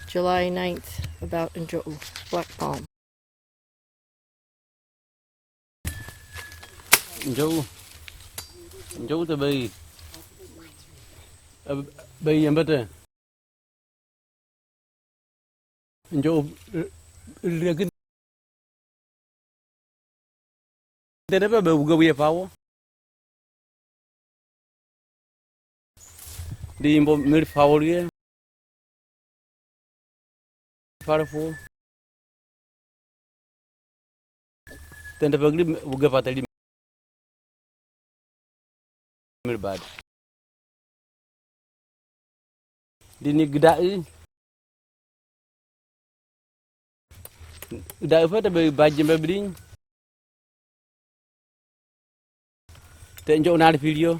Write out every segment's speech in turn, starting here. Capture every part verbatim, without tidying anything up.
July ninth, about Njo'u, Black Palm. Njo'u, Njo'u te bai, bai yembe te. Njo'u, eh, eh, tene pe be uge wie pawo. Di imbo mil pawo lie. Pare fu. Tende pegri uge pateli mil bad. Di ni gda'i. Gda'i fe te be bajin be bring. Te Njo'u nari filio.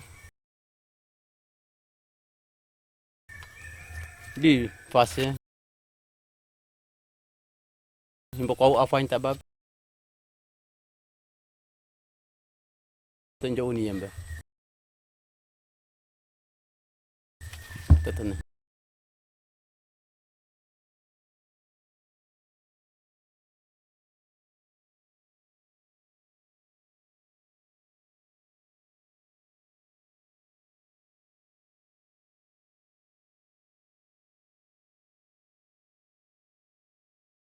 Di fase. Himbo kau afain tabab. Te Njo'u ni yembe. Tetene.